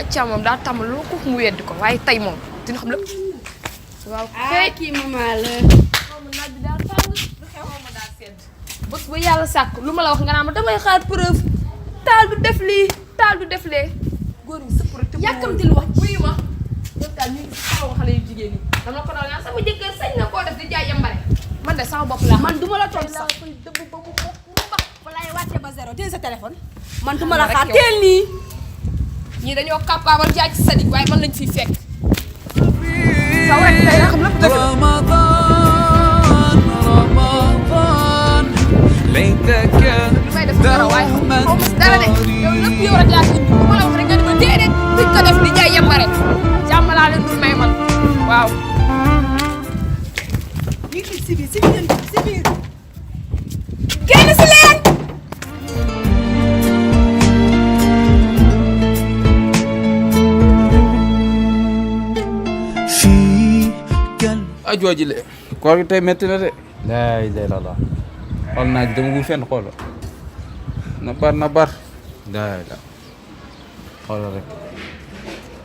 acca moom daa tàmm loo ko mu wedd ko waaye tey moom dina xam lépp waaw kay kii mama la xaw ma naaj bi daal tàng lu xew ma daal sedd bés ba yàlla sàkk lu ma la wax nga naan ma damay xaar preuve taal du def lii taal du def lee góor ñi sëpp rek yàkkamtil wax wuyu ma ñoom daal ñu ngi xaw xale yu jigéen ñi dama ko doon sama jëkkër sañ na koo def di jaay yambare man de sama bopp laa man duma la toog sax koy dëbb ba mu bokk mu bax walaay wàcce ba zéro teel sa téléphone man duma la xaar teel nii ñii dañoo capable jaay ci sadik waaye man lañ fiy fekk sa wet tey xam lépp dëgg li may def dara waaye xaw ma si dara de yow lépp yow rek laa indi bu ma la wax rek nga ne ma déedéet duñ ko def di jaay yambare jàmm laa leen dul may man waaw ñu ngi si biir si biir génn si leen a jooji le koor gi tey métti na de laay lay la xool naa ji dama gu fenn xool na bar laay la xoolal rek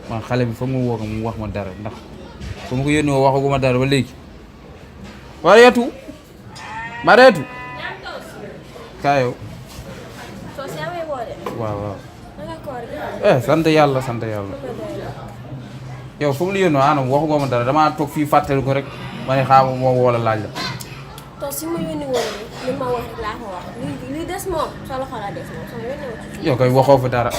man xale bi foog mu woo ko mu wax ma dara ndax fu ma ko yónnee waxaguma dara ba léegi Mariétu Mariétu kaa yow waaw sant yàlla yow fu mu la yónnee anam waxugoo ma dara damaa toog fii fàttali ko rek ma ne xaaral moo woo la laaj la. to si ma yónni woon li ma wax rek laa ko wax li des moom sa loxo la des moom sama yónni woon. yow koy waxoo fa dara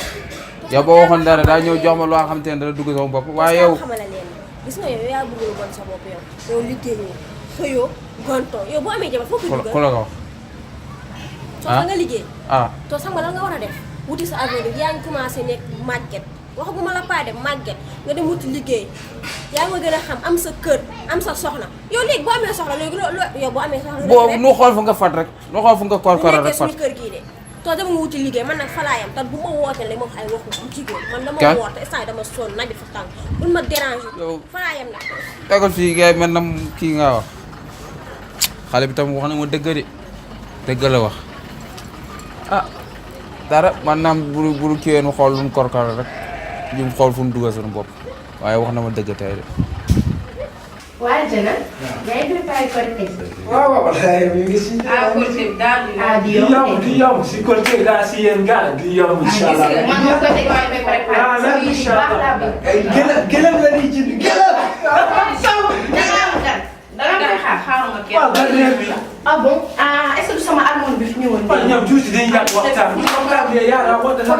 yow boo waxoon dara daa ñëw jox ma loo xam te ne dara dugg sama bopp waaye yow. xamala leen gis nga yow yaa bëgg lu bon sa bopp yow liggéeyoo xëyoo gonto yow boo amee jabar foofu ku la ko wax. to fa nga liggéey. to xam nga lan nga war a def wuti sa avenir yaa ngi commencé nekk màgget waxaguma la paa dem màgget nga dem wuti liggéey yaa nga gën a xam am sa kër am sa soxna yow léegi boo amee soxla léegi yow boo amee soxla. boo nu xool fu nga fat rek nu xool fu nga koor rek fat suñu kër gii de to dama nga wuti liggéey man nag falaayam te bu ma wootee la ma wax ay waxu jigéen man dama woote instant dama sonn naaj bi fa tàng buñ ma déranger falaayam nag tegal fii gars yi mel na kii nga wax xale bi tam wax na ma dëgg la wax dara man naam buru kiiwee nu xool lu mu koor rek ñu xool fu mu dugal suñu bopp waaye wax na ma dëgg tey de. waaye Jana. yaa ngi préparé Korité. waaw mi ngi si. Korité bi daal di yomb si Korité daa si yéen gars di yomb incha allah. man ma Korité waaye may préparé. incha allah gëlëm la ñuy jënd gëlëm. danga koy xaaral ma kenn. waaw ban réew mi. ah bon est-ce que sama almoon bi fi ñëwoon. waaw ñoom tuuti dañuy yàgg waxtaan. waxtaan bi yaa waxtaan.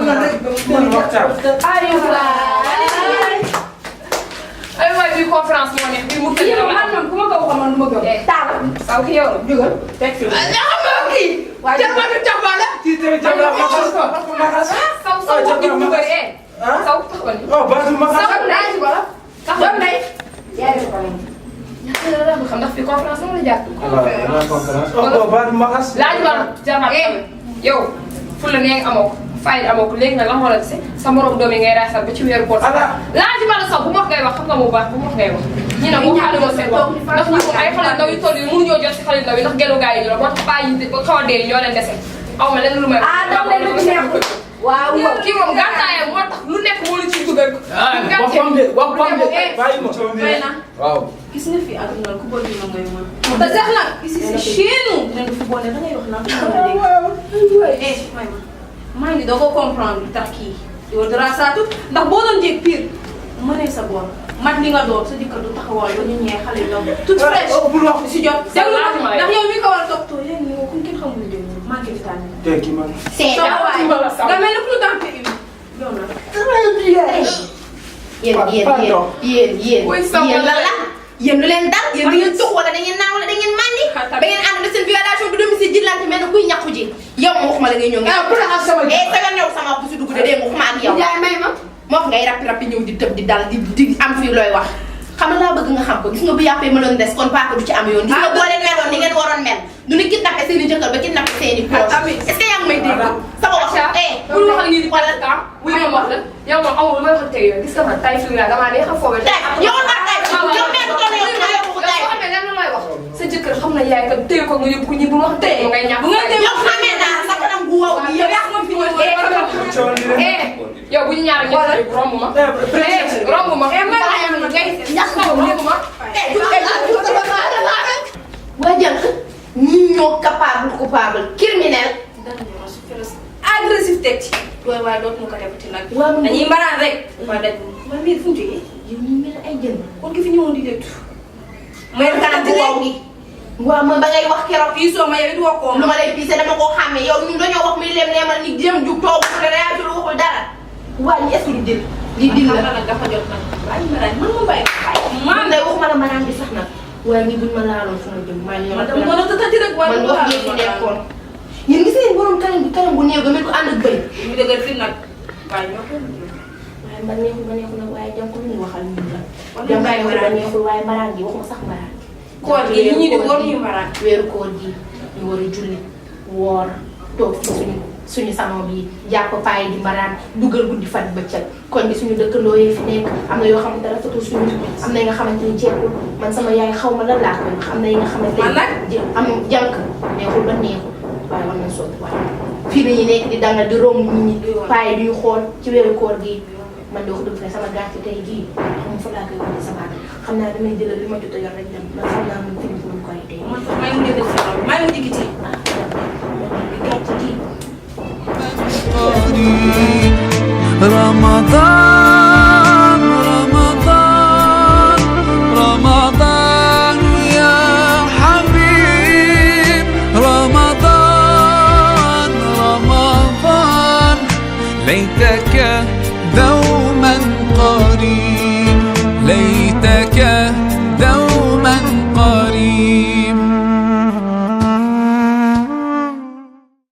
ay waay bii conférence moo nekk bii mu tëj la man man ku ma ko waxoon man du ma gëm. taal saw ki yow jógal teg fi waaye kii tey jàmm la maxas. saw bëgg ñu bëri saw taxawal oh Badou maxas. saw naa ci wala taxawal ndey yaa ngi ko xam ndax fi conférence moo la jàpp oh Badou maxas. laaj ma jamaat yow fu la nee nga amoo ko fayda amoo ko léegi nag la moo la dese sa morom doom yi ngay raasal ba ci weeru koor laaj ma la sax bu ma wax ngay wax xam nga bu baax bu ma wax ngay wax ñi nag moo xaale moo seen bopp ndax ñu ay xale ndaw yu toll yi mënuñoo jot si xale ndaw yi ndax gelu gaa yi ñu la moo tax paa yi ba xaw a dee ñoo leen dese aw ma lenn lu may waaw kii moom gàntaayam moo tax lu nekk moo la ciy dugal waxam de bàyyi ma waaw gis nga fi àdduna ku bon dina ngay mën. te sax nag ici c'est chez nous. dinañ fi boole da ngay wax naan dégg nga. maa ngi doog a comprendre tax kii yow dara saatu ndax boo doon jéeg pire mënee sa boor mat li nga doon sa jëkkër du taxawal ba ñu ñëwee xale yu ndaw tout fraîche si jot ndax yow mi ko war a toppatoo léegi nii ku kenn xamul dégg maa ngi vitaan tey kii man nga mel ne ku lu tax te yow nag yéen lan la yéen lu leen dal yéen da ngeen tux wala da ngeen naan wala da ngeen màndi ba ngeen ànd na seen violation bi domicile jëlante mel ne kuy ñàkku ji yow ma waxuma la ngay ñëw nga ñëw sama bu si dugg de dee ma waxuma ak yow moo wax ngay rappi ñëw di tëb di dal di am fii looy wax xam nga laa bëgg nga xam ko gis nga bu yàppee mënoon des kon paaka du ci am yoon gis nga boo leen meloon ni ngeen waroon mel du ni kidnappé seen i jëkkër ba kidnappé seen i poche est-ce que yaa ngi may dégg sama wax bul waxal ñi di xoolal temps wuy ma wax la yow moom amul lu may wax tey yow gis nga man tay fi nga damaa neex a foogee yow la tay yow nee ko yow yow ko tay soo xamee lan lay wax sa jëkkër xam na yaay ka téye ko nga yóbbu ko ñi bu wax tey ngay ñàkk yow xamee naa sa kanam gu wow yow yaa ko fi ñëw ñu ñaar ñett romb ma. romb ma. romb ma. waa jànq ñi ñoo coupable criminel. agressif teg ci. waaye dootuñu ko defati nag. waaw dañuy mbaraan rek. waa daj man mii fu mu jógee. yow ñu mel ay jën. kon ki fi ñëwoon di léttu. mooy kanam bu wow gi. waaw man ba ngay wax keroog. fii soo ma yow it woo ko lu ma lay piisee dama koo xàmmee yow ñun dañoo wax muy lemal ni jéem jug toog te réagir waxul dara. waa ñu est-ce que du di dil la nag dafa jot nag. waaye maraan man ma bàyyi ko bàyyi. man day waxuma la maraan bi sax nag. waaye ñi buñ ma laaloon fu ma jëm maa ngi man dama mën a tëtati rek waaye man wax ngeen fi nekkoon. yéen gis ngeen borom kanam bu néew ba mel ko ànd ak bëy. ñu dëgër fi nag waaye ñoo ko waaye man neexul nag waaye jànku lu ñu waxal ñun la. jànku ba neexul waaye maraan gi waxuma sax maraan. koor gi ñi ñi di góor ñu maraan. weeru koor gi ñu war a julli woor toog fi suñu salon bi jàpp paay di mbaraan dugal guddi fan bëccëg koñ bi suñu dëkkandoo yi fi nekk am na yoo xamante ne rafetul suñu am na yi nga xamante ni jeexul man sama yaay xaw ma lan laa koy wax am na yi nga xamante ni am jànk neexul ba neexul waaye war nañ sotti waaye fii nañu nekk di dangal di romb nit ñi paay duñu xool ci weeru koor gi man de wax dëgg fa sama gàcce tey jii xam fa laa koy wane sama xam naa damay jëlal li ma jot a yor rek dem man xam naa mun fi mu koy tey man sax maa ngi jël sa maa ngi dikkiti gàcce gi رمضان رمضان رمضان يا حبيب رمضان رمضان ليتك دوما قريب ليتك